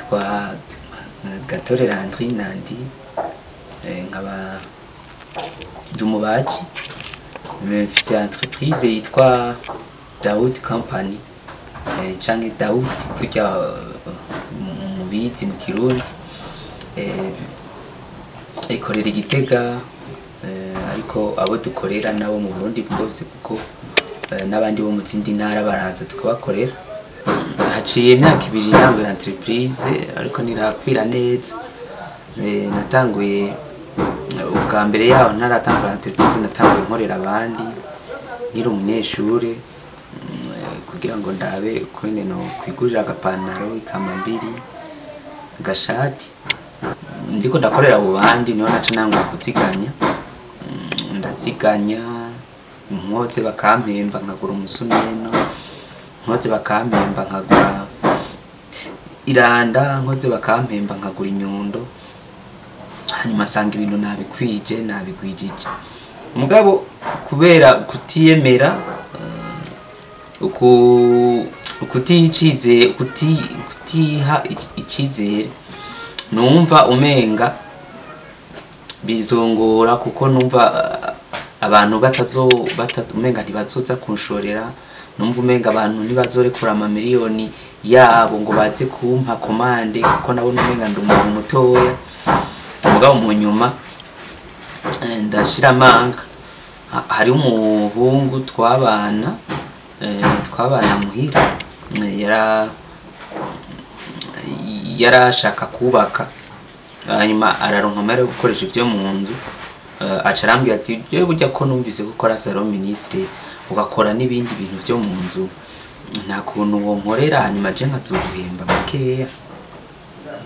Nitwa Gatore Landry Nandi, nkaba ndi umubaji, mfise entreprise yitwa Daud Company, canke Daud kurya mubizi mu Kirundi. Ikorera i Gitega, ariko abo dukorera nabo mu Burundi bwose, kuko n'abandi bo mu zindi ntara baraza tukabakorera. Haciye imyaka 2 ntanguye entreprise, ariko ntirakwira neza. Natanguye ubwa mbere yaho ntaratangura entreprise, natanguye nkorera abandi nkiri umunyeshure, kugira ngo ndabe ukuntu no kwigurira agapantaro, ikambambiri, agashati. Ndiko ndakorera abo bandi niho naca ntangura kuziganya. Ndaziganya, nkoze bakampemba nkagura umusumeno, nkoze bakampemba nkagura iranda, nkoze bakampemba nkagura inyundo. Hanyuma nsanga ibintu nabikwije, nabigwijije. Mugabo kubera kutiyemera, kutiha icizere, numva umenga bizongora, kuko numva abantu batazo umenga ntibazoza kunshorera, numva umenga abantu ntibazorekura amamiliyoni yabo ngo baze kumpa komande, kuko nabona umenga ndi umuntu mutoya. Mugabo mu nyuma ndashira amanga. Hari umuhungu twabana muhira, yarashaka kubaka, hanyuma araronka amahera yo gukoresha ivyo mu nzu. Aca arambwira ati jewe burya ko numvise ko ukora salon ministre ugakora n'ibindi bintu vyo mu nzu, nta kuntu wonkorera, hanyuma je nkazoguhemba makeya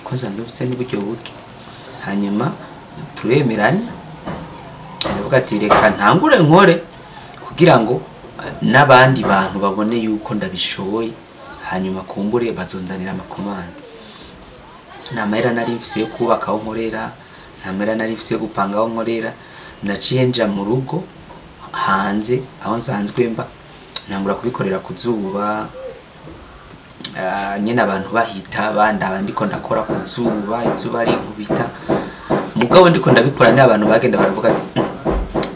ko nsanzwe mfise n'uburyo buke. Hanyuma turemeranya, ndavuga ati reka ntangure nkore kugira ngo n'abandi bantu babone yuko ndabishoboye, hanyuma kumbure bazonzanira amakomande. Nta mahera nari mfise yo kubaka aho nkorera, nta mahera nari mfise yo gupanga aho nkorera. Naciye nja mu rugo hanze aho nsanzwe mba, ntangura kubikorera ku zuba. Nyene abantu bahita bandaba ndiko ndakora ku zuba, izuba rinkubita. Mugabo ndiko ndabikora ni abantu bagenda baravuga ati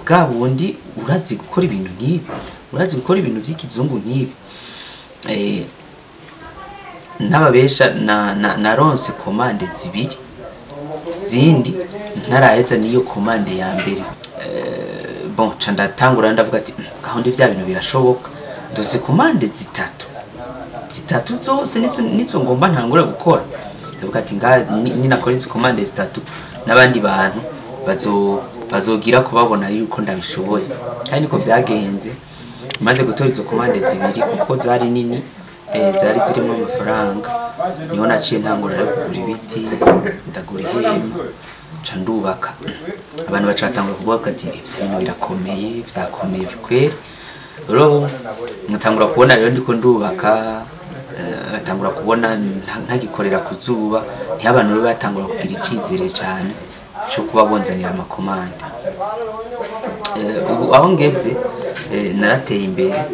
bwa bundi urazi gukora ibintu nk'ibi, urazi gukora ibintu vy'ikizungu nk'ibi. N'ababesha naronse komande 2 zindi ntaraheza niyo komande ya mbere. Bon, ca ndatangura ndavuga ati gahunda vya bintu birashoboka, ndose komande zitatu zose nizo ngomba ntangure gukora. Ndavuga ati ninakora izo komande 3 n'abandi bantu bazogira kubabona yuko ndabishoboye. Kandi niko vyagenze, maze gutora izo komande 2 kuko zari nini, zari zirimo amafaranga, niho naciye ntangura rero kugura ibiti, ndagura ihema, nca ndubaka. Abantu baca batangura kuvuga ati ivyo bintu birakomeye, vyakomeye kweri. Rero ngatangura kubona rero ndiko ndubaka, batangura kubona ntagikorera ku zuba, niho abantu rero batangura kugira icizere cane cyo kuba bonzanira amakomande. Ubu aho ngeze, narateye imbere,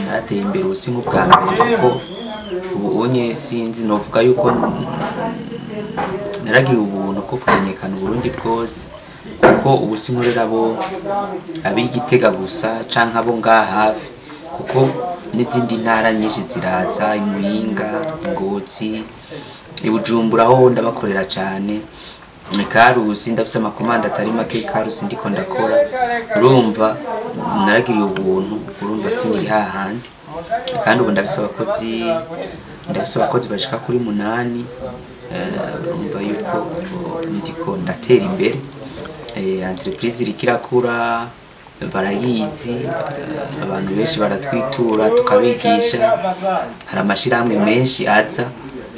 narateye imbere ubu si nk'ubwa mbere, kuko ubu unye sinzi novuga yuko naragiye ubuntu bwo kumenyekana Uburundi bwose, kuko ubu sinkorera abo ab'Igitega gusa canke abo ngaha hafi, kuko n'izindi ntara nyinshi ziraza, i Muyinga, Ngozi, i Bujumbura ho ndabakorera cane, Karusi ndafise amakomande atari make, Karusi ndiko ndakora. Urumva naragiriye ubuntu, urumva sinkiri hahandi. Kandi ubu ndafise abakozi bashika kuri 8. Urumva yuko ndiko ndatera imbere. Entreprise iriko irakura, barayizi, abantu benshi baratwitura tukabigisha. Hari amashirahamwe menshi aza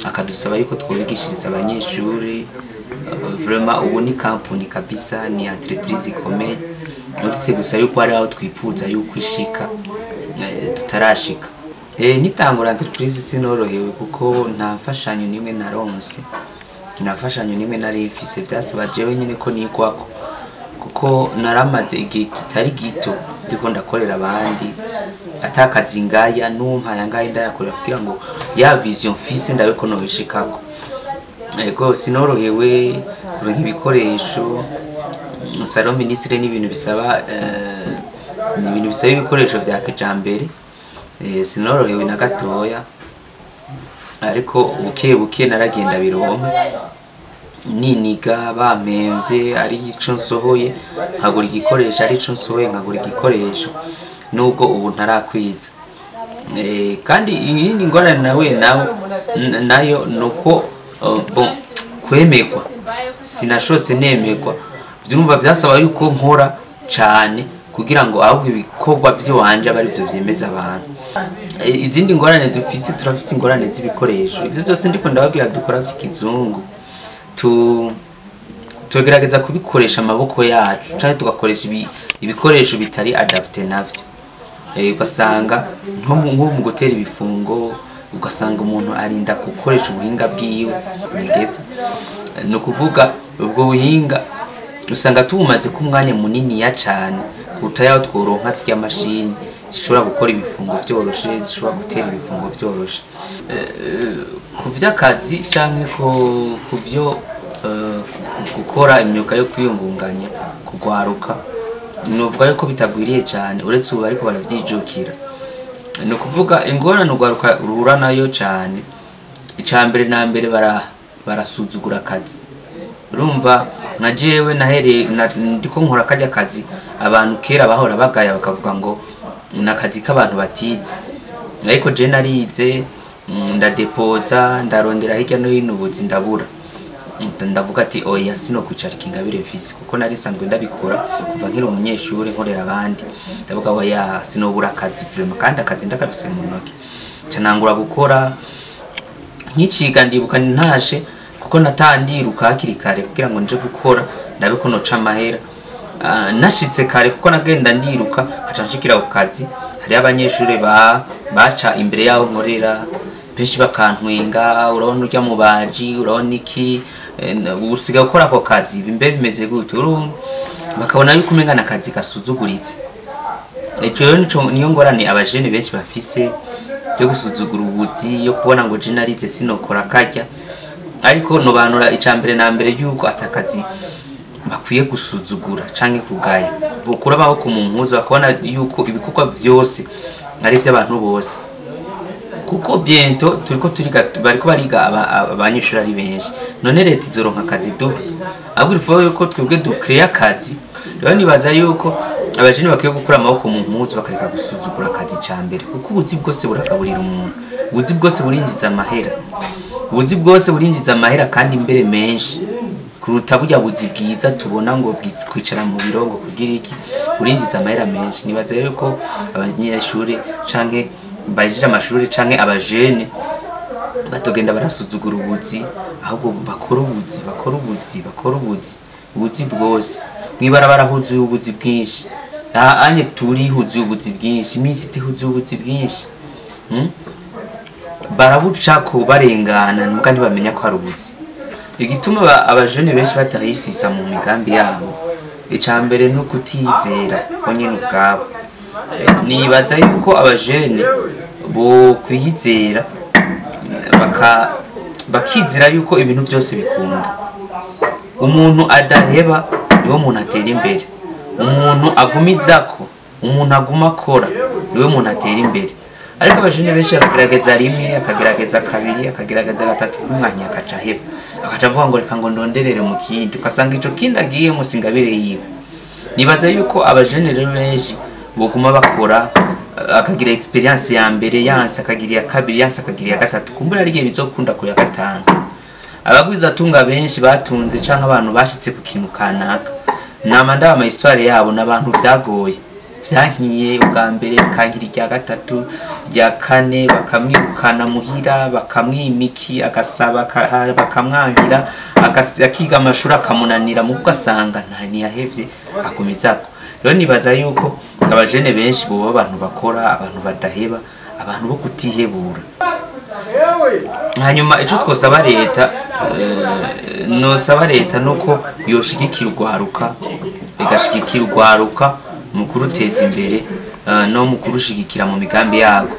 akadusaba yuko twobigishiriza abanyeshuri. Vraiment ubu ni company kabisa, ni entreprise ikomeye, uretse gusa yuko hari aho twipfuza yuko ishika, tutarashika. Nitangura entreprise sinorohewe, kuko nta mfashanyo nimwe naronse, nta mfashanyo nimwe nari mfise. Vyasaba jewe nyene ko nigwako, kuko naramaze igihe kitari gito ndiko ndakorera abandi, atakazi ngaya n'umpaye angahe ndayakorera kugira ngo ya vision mfise ndabe ko nobishikako. Ego, sinorohewe kuronka ibikoresho. Salon ministre ni ibintu bisaba ni ibintu bisaba ibikoresho vya kijambere. Sinorohewe na gatoya, ariko buke buke naragenda bironka, niniga bampemvye ari ico nsohoye nkagura igikoresho, ari ico nsohoye nkagura igikoresho, nubwo ubu ntarakwiza. Kandi iyindi ngorane nawe nayo nuko bon, kwemerwa sinashose nemerwa. Vyumva vyasaba yuko nkora cane kugira ngo ahubwo ibikorwa vy'iwanje abe arivyo vyemeza abantu. Izindi ngorane dufise, turafise ingorane z'ibikoresho. Ivyo vyose ndiko ndababwira dukora vy'ikizungu, tugerageza kubikoresha amaboko yacu canke tugakoresha ibikoresho bitari adapté navyo. Ugasanga nko mu gutera ibifungo, ugasanga umuntu arinda gukoresha ubuhinga bwiwe nigeze. Ni ukuvuga ubwo buhinga usanga tubumaze ko umwanya muniniya cane kuruta yaho tworonka zirya mashini zishobora gukora ibifungo vyoroshe, zishobora gutera ibifungo vyoroshe. Ku vy'akazi canke ku vyo gukora imyuga yo kwiyungunganya kugwaruka, novuga yuko bitagwiriye cane, uretse ubu bariko baravyijukira. Ni ukuvuga ingorane urwaruka ruhura nayo cane, ica mbere na mbere barasuzugura akazi. Urumva nka jewe nahereye ndiko nkora karya kazi abantu kera bahora bagaya bakavuga ngo ni akazi k'abantu batize, ariko je narize, ndadepoza, ndarondera hirya no hino ubuzi ndabura. Ndavuga ati oya, sino kwicarika ingabire mfise, kuko nari nsanzwe ndabikora kuva nkiri umunyeshuri nkorera abandi. Ndavuga oya, sinobura akazi vraiment, kandi akazi ndakafise mu ntoki. Nca nangura gukora nkiciga. Ndibuka ntashe, kuko natandiruka hakiri kare kugira ngo nje gukora ndabe ko noca amahera. Nashitse kare kuko nagenda ndiruka, nkaca nshikira ku kazi, hariyo abanyeshuri baca imbere yaho nkorera benshi bakantwenga: "Urabona urya mubaji, urabona iki, usigaye ukora ako kazi, mbe bimeze gute?" Urumva bakabona yuko umenga n'akazi gasuzuguritse. Ico rero niyo ngorane abajene benshi bafise yo gusuzugura ubuzi, yo kubona ngo je narize sinokora karya. Ariko nobanura ica mbere na mbere yuko atakazi bakwiye gusuzugura canke kugaya, bokura amaboko mu mpuzu, bakabona yuko ibikorwa vyose ari ivy'abantu bose, kuko bientôt turiko turiga, bariko bariga abanyeshuri ari benshi. None leta izoronka akazi duha? Ahubwo il faut yuko twebwe ducréa akazi. Rero nibaza yuko abajene bakwiye gukura amaboko mu mpuzu, bakareka gusuzugura akazi ca mbere, kuko ubuzi bwose buragaburira umuntu, ubuzi bwose burinjiza amahera, ubuzi bwose burinjiza amahera, kandi imbere menshi kuruta burya buzi bwiza tubona ngo kwicara mu biro ngo kugira iki. Burinjiza amahera menshi. Nibaza rero ko abanyeshuri canke bahejeje amashuri canke abajene batogenda barasuzugura ubuzi, ahubwo bakora ubuzi, bakora ubuzi, bakora ubuzi, ubuzi bwose. Mw'ibarabara huzuye ubuzi bwinshi, aha anye turi huzuye ubuzi bwinshi, iminsi huzuye ubuzi bwinshi. Barabucako barengana muga ntibamenya ko hari ubuzi. Igituma abajene benshi batayisisa mu migambi yabo, ica mbere ni ukutizera bo nyene ubwabo. Nibaza yuko abajene bo kwiyizera, bakizera yuko ibintu byose bikunda. Umuntu adaheba niwe muntu atera imbere, umuntu agumizako, umuntu aguma akora niwe muntu atera imbere. Ariko abajene benshi akagerageza rimwe, akagerageza kabiri, akagerageza gatatu, umwanya akaca aheba, akaca avuga ngo reka ngo ndonderere mu kindi, ugasanga ico kindi agiyemo singabire yiwe. Nibaza yuko abajene rero benshi boguma bakora, akagira expérience ya mbere yanse, akagira iya kabiri yanse, akagira iya gatatu, kumbura ari igihe bizokunda ku ya gatanu. Abagwizatunga benshi batunze canke abantu bashitse ku kintu kanaka, nama ndaba ama histoire yabo, n'abantu vyagoye, vyankiye ubwa mbere, kankira irya gatatu, irya kane, bakamwirukana muhira, bakamwimiki, agasaba bakamwankira, akiga amashuri akamunanira, mu ugasanga nta ntiyahevye, akomezako. Rero nibaza yuko abajene benshi boba abantu bakora, abantu badaheba, abantu bo kutihebura. Hanyuma ico twosaba leta, nosaba leta nuko yoshigikira urwaruka, igashigikira urwaruka mu kuruteza imbere, no mu kurushigikira mu migambi yago.